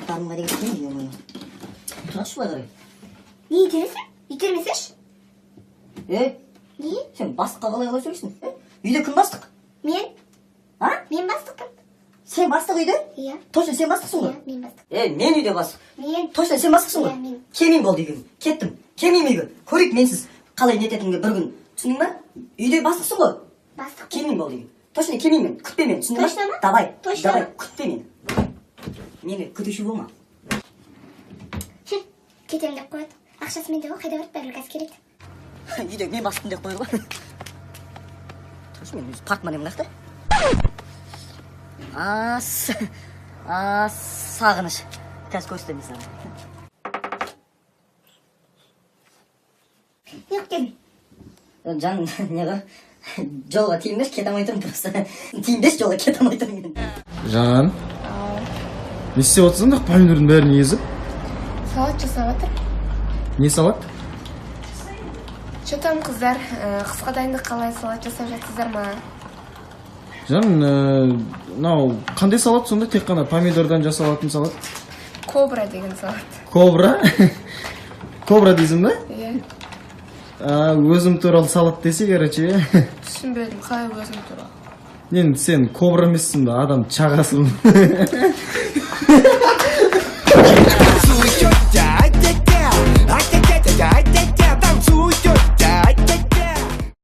Заттарым қайда кеткен, ё-моё? Тұршы былай қарай. Не итересің? Итермесеші. Ей, Не? сен бастыққа қалай қалай сөйлейсің? Е? Үйде кім бастық? Мен? А? Мен бастықпын. Сен бастық үйде? Иә. Точно сен бастықсың ғой? Иә, мен бастық. Ей, мен үйде бастық. Мен. Точно сен бастықсың ғой? Иә, мен. Келмеймін, болды үйге. Кеттім. Келмеймін үйге. Көрейік менсіз қалай нететініңді бір күн. Түсіндің ба? Үйде бастықсың ғой? Бастық. Келмеймін, болды үйге. Точно келмеймін мен. Күтпе мені, түсіндің ба? Точно ма? Давай. Точно Давай, ма? күтпе мені. Мені күтуші болма. Хм, кетемін деп қояды. Ақшасы менде ғой, қайда барып, бәрібір қазір келеді. Үйде мен бастықпын деп қояды ғой. Тұршы, мен өз портмонем мына жақта. Ас, ас, сағыныш. Қазір көрсетемін саған. Не қылып келдің? Жаным, не ғой? Жолға тиінбеші, кете алмай тұрмын просто. Тиінбеші, жолға кете алмай тұрмын мен. Жан, не істеп отырсың да помидордың бәрін езіп? Салат жасап жатыр. Не салат? Че там, қыздар? Қысқа дайындық қалай, салат жасап жатсыздар ма? Жан, мынау қандай салат сонда? Тек қана помидордан жасалатын салат? Кобра деген салат. Кобра? Кобра дейсің ба? Иә. А, өзім туралы салат десе, короче, иә. Түсінбедім, қалай өзім туралы? Енді сен кобра емессің ба, адам шағасың.